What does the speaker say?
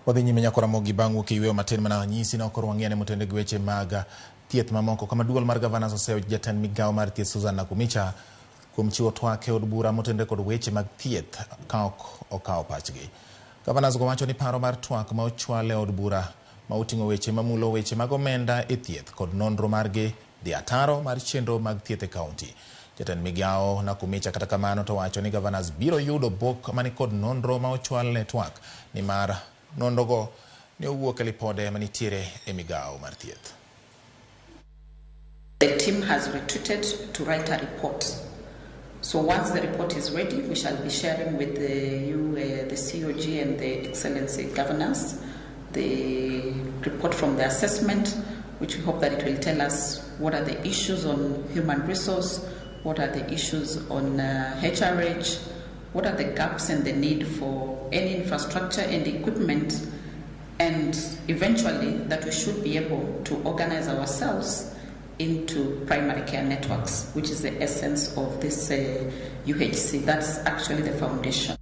Wadhi nyime nyako Ramogi bang' wuok e yweyo matin mana nyisi na koro wang'iyane motende gi weche mag thieth mamoko kama duol mar gavanas oseyo jatend migawo mar thieth Susan Nakhumicha kuom chiwo twak e od bura motende kod weche mag thieth ka ok okawo pachgi. Gavanas go wacho ni paro mar twak ma ochwal e od bura ma oting'o weche mamulo weche mag omenda e thieth kod nonro margi dhi ataro mar chenro mag thieth e kaunti. Jatend migawo Nakhumicha kata kamano to wacho ni gavanas biro yudo bok manikod nonro ma ochwal ne twak nimar nonrogo ne owuok e lipode manitiere e migawo mar thieth. The team has retreated to write a report. So once the report is ready, we shall be sharing with you, the COG and the Excellency Governors, the report from the assessment, which we hope that it will tell us what are the issues on human resource, what are the issues on HRH, what are the gaps and the need for any infrastructure and equipment, and eventually that we should be able to organize ourselves into primary care networks, which is the essence of this UHC. That's actually the foundation.